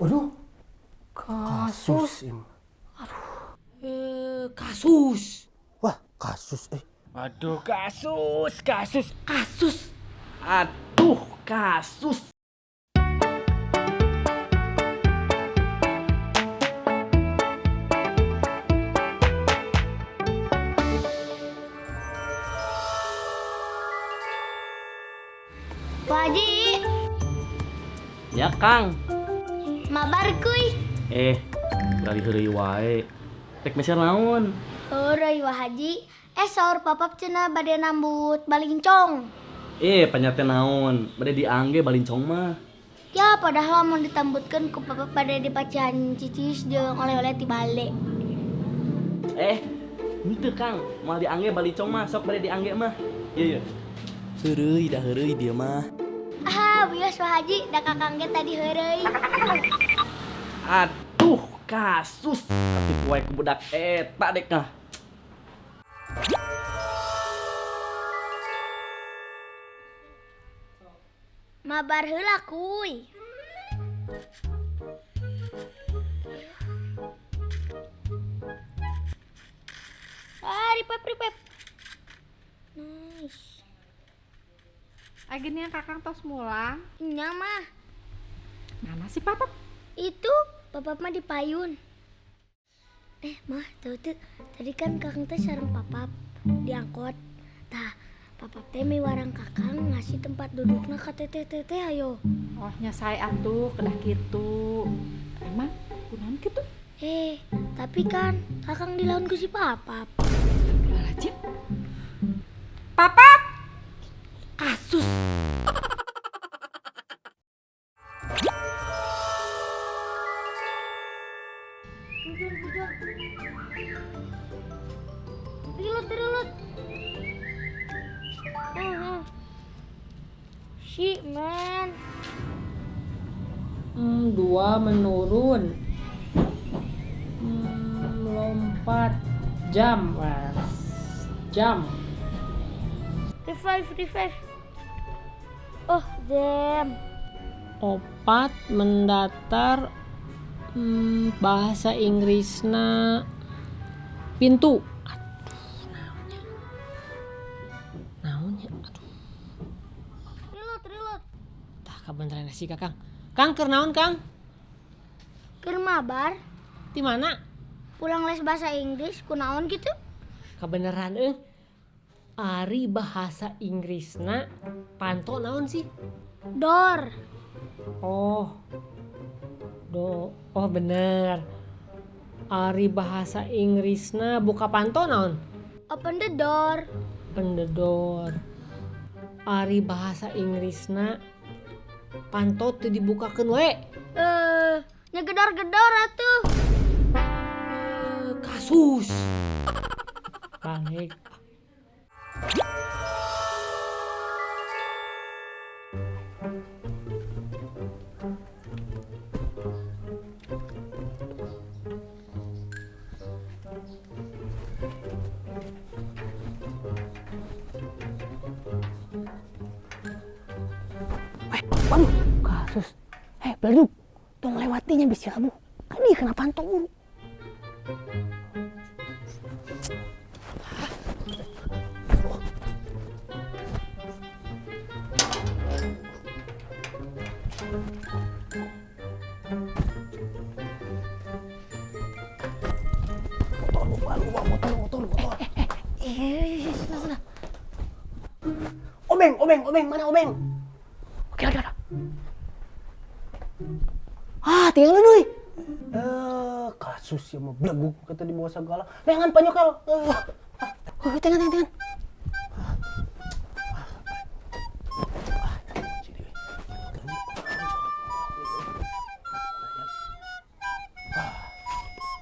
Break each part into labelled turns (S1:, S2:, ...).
S1: Waduh,
S2: Kasus.
S1: kasus ini.
S2: Eh, kasus.
S1: Wah, kasus eh.
S3: Aduh, kasus, kasus.
S2: Kasus.
S3: Aduh, kasus.
S4: Pak Haji,
S3: Ya, Kang.
S4: Mabar kuy.
S3: Eh, dari heureuy wae. Rek meser naon?
S4: Heureuy Wah Haji. Eh saur papap cenah bade nambut balincong.
S3: Eh, panyate naon? Bade diangge balincong mah.
S4: Ya padahal mun ditambutkeun ku papap bade dipacihan cicis jeung oleh-oleh ti bale.
S3: Eh, henteu Kang, moal diangge balincong mah, sok bade diangge mah. Iya, iya. Heureuy, dah heureuy dia mah.
S4: Ah, wios Wah Haji, da kakang ge tadi heureuy.
S3: Aduh, kasus. Katipu wae ku budak eta dek nah.
S4: Mabar heula kuy. Ah, ripep ripep. Nice.
S5: Akhirnya kakang tos mulang.
S4: Nya mah,
S5: Mana si papap?
S4: itu papap mah di payun. Eh, mah, tahu tuh, tadi kan kakang teh sareng papap diangkot. Tah, papap teh miwarang kakang ngasih tempat dudukna ka teteh-teteh ayo.
S5: Oh, nya sae atuh kedah kitu. Emang kunaon kitu?
S4: Eh, tapi kan kakang dilawan ku si papap.
S5: Astagfirullahaladzim. Papap!
S2: Kasus.
S4: Bujur, bujur. Reload, reload. Shit, man.
S2: Dua menurun. Lompat jam, Mas. Jam.
S4: Revive, revive. Oh, damn.
S2: Opat mendatar, bahasa Inggrisna pintu. Aduh, naonnya. Naonnya, aduh.
S4: Reload, reload.
S2: Tah kabeneran sih Kakang. Kang keur naon, Kang?
S4: Keur mabar,
S2: Di mana?
S4: Pulang les bahasa Inggris, kunaon gitu?
S2: Kabeneran euy. Ari bahasa Inggrisna panto naon sih?
S4: Door.
S2: Oh. Do. Oh bener. Ari bahasa Inggrisna buka panto naon?
S4: Open the door.
S2: Open the door. Ari bahasa Inggrisna panto teu dibukakeun we.
S4: Eh, nyegedor-gedor atuh.
S2: Eh, kasus. Balik.
S6: Waduh, kasus. Eh, beladuk, tong lewatinya bisa kamu. Kan dia kena pantau mulu.
S1: Motor, lupa, lupa, motor, motor, motor.
S6: Eh, sana, sana.
S1: Obeng, obeng, obeng, mana obeng?
S6: Oke, oke, oke. Ah, tinggal lu, Dui.
S1: Eh, kasus ya mah beleguk kata di bawah segala. Nengan panyokel. Eh.
S6: Oh, tengan, tengan, tengan.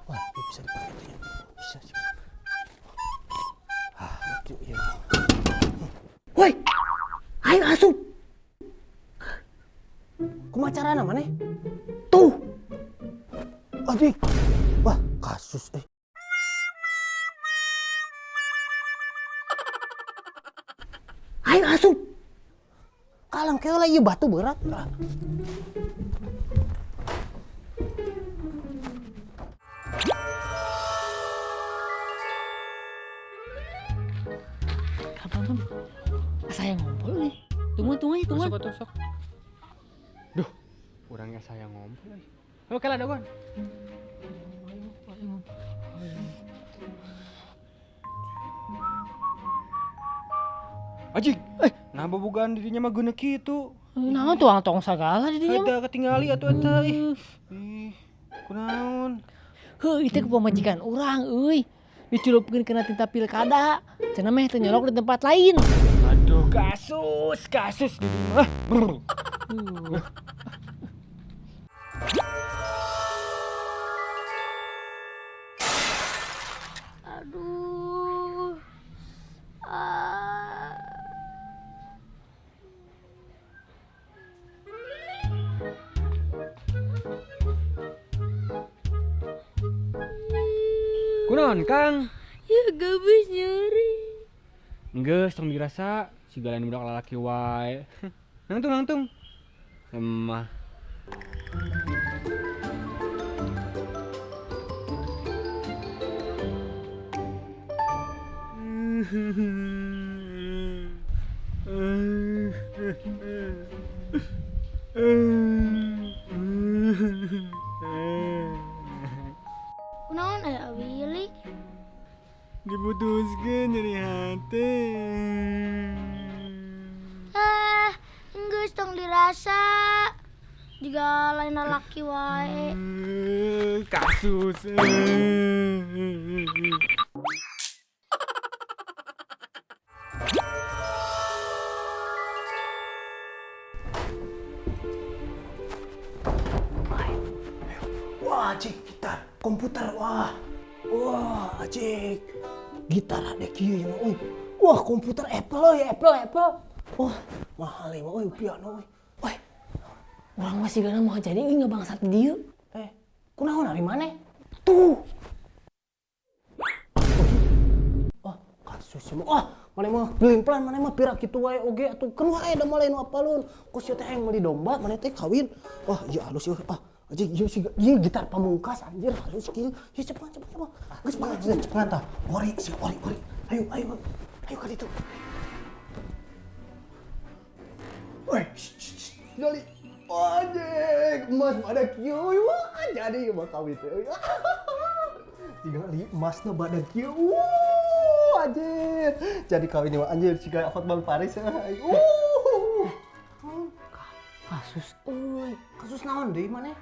S1: Wah, ini bisa dipakai tuh ya. Bisa sih. Ah, lucu ya.
S6: Woi, ayo asup.
S1: Kumaha carana maneh?
S6: Tuh.
S1: Adik. Wah, kasus eh.
S6: Ayo asup.
S1: Kalem keula ieu batu berat.
S6: Asa yang ngompol euy. Tunggu aja, tunggu.
S7: Masuk atuh sok. Duh, urangnya saya ngompol euy. Oke lah dagoan. Ajik, nah bobogaan dirinya mah geuna kitu.
S6: Naon tuh tong sagala di dinya mah.
S7: Eta ketinggali atuh eta ih. Ih, kunaon?
S6: Heuh, itu ke pamajikan urang euy. Diculupkeun kana tinta pilkada. Cenah meh teu nyolok di tempat lain.
S7: Aduh, kasus di dinya mah. Brr.
S4: Aduh. Ah.
S7: Kunaon, Kang?
S4: Ya gabus nyeri.
S7: Geus tong dirasa siga lain budak lalaki wae. Nangtung. Lemah.
S4: Kunaon aya Willy?
S7: Diputuskeun jadi hati.
S4: Ah, geus tong dirasa. Jiga lain lalaki wae.
S7: Kasus.
S1: Wah, cik, gitar, komputer, wah. Wah, cik. Gitar ada kieu ya mah euy. Wah, komputer Apple euy, Apple. Wah, mahal ya mah euy, piano euy.
S6: Woi. Urang mah sigana moal jadi euy ngabangsat di dieu.
S1: Kunaon ari maneh?
S6: Tuh.
S1: Oh, kasus mah. Wah, maneh mah beli pelan, maneh mah pira kitu wae oge atuh keun wae da mah lain nu apalun. Kos ieu teh hayang meuli domba, maneh teh kawin. Wah, ieu halus ieu. Ah, anjing ieu sih ieu gitar pamungkas anjir halus kieu. Ieu cepat. Geus banget cepat tah. Ori sih, ori. Ayo. Ayo ka ditu. Woi, Doli. Anjing, emas pada kieu. Wah, jadi mah kawin teh. Tinggal emasna pada kieu. Anjir. Jadi kawin mah anjir siga Hotman Paris.
S6: Kasus euy.
S1: Kasus naon deui maneh?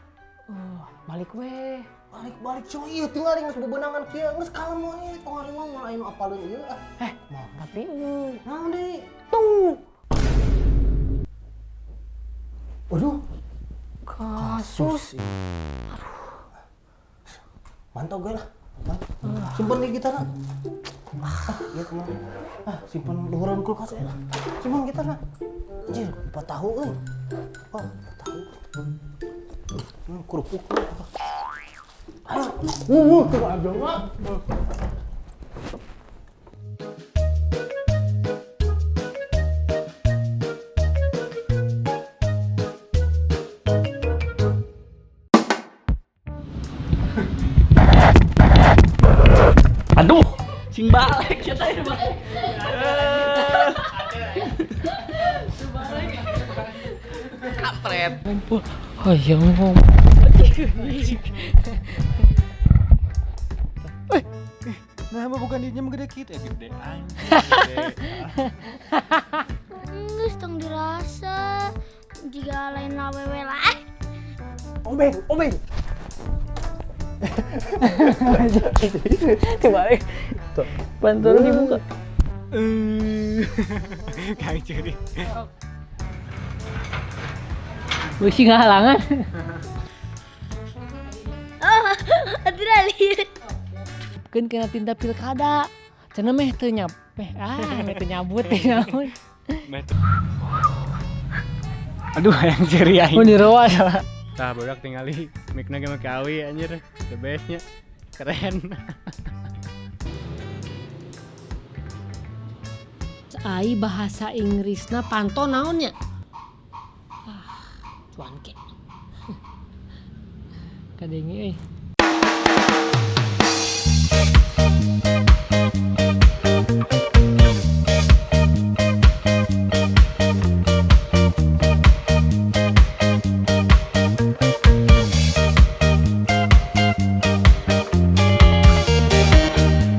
S6: Balik we.
S1: Balik coy, ieu tinggal geus bebenangan kieu, geus kalem we, tong ari mah moal aya nu apaleun ieu ah.
S6: Tapi euy.
S1: Naon deui?
S6: Tuh.
S1: Waduh,
S6: Kasus.
S1: Aduh. Mantau gue lah. Simpen di gitar. Ah, iya kemana? Ah, simpen luhuran kulkas ya lah. Simpen gitar lah. Anjir, 4 tahu euy. Oh, 4 tahu. Kerupuk. Ayo, tuh ada mah.
S3: Aduh, sing balik ya teh balik. Kampret.
S6: Hayang ngomong.
S7: Nah, mah bukan dirinya mah gede kitu, gede anjing.
S4: Geus tong dirasa. Jiga lain awewe lah.
S1: Obeng.
S6: Kebalik. Pantul dibuka.
S7: Kang curi.
S6: Beusi ngahalangan.
S4: Oh, adrenalin.
S6: Keun kena tinta pilkada. Cenah meh teu nyap. Meh teu nyabut teh naon.
S7: Aduh, hayang curi aing.
S6: Mun diroa salah.
S7: Tah budak tingali mikna ge make awi anjir. The best-nya. Keren.
S2: Ai bahasa Inggrisna panto naon nya? Ah, cuan ke.
S6: Kadenge euy.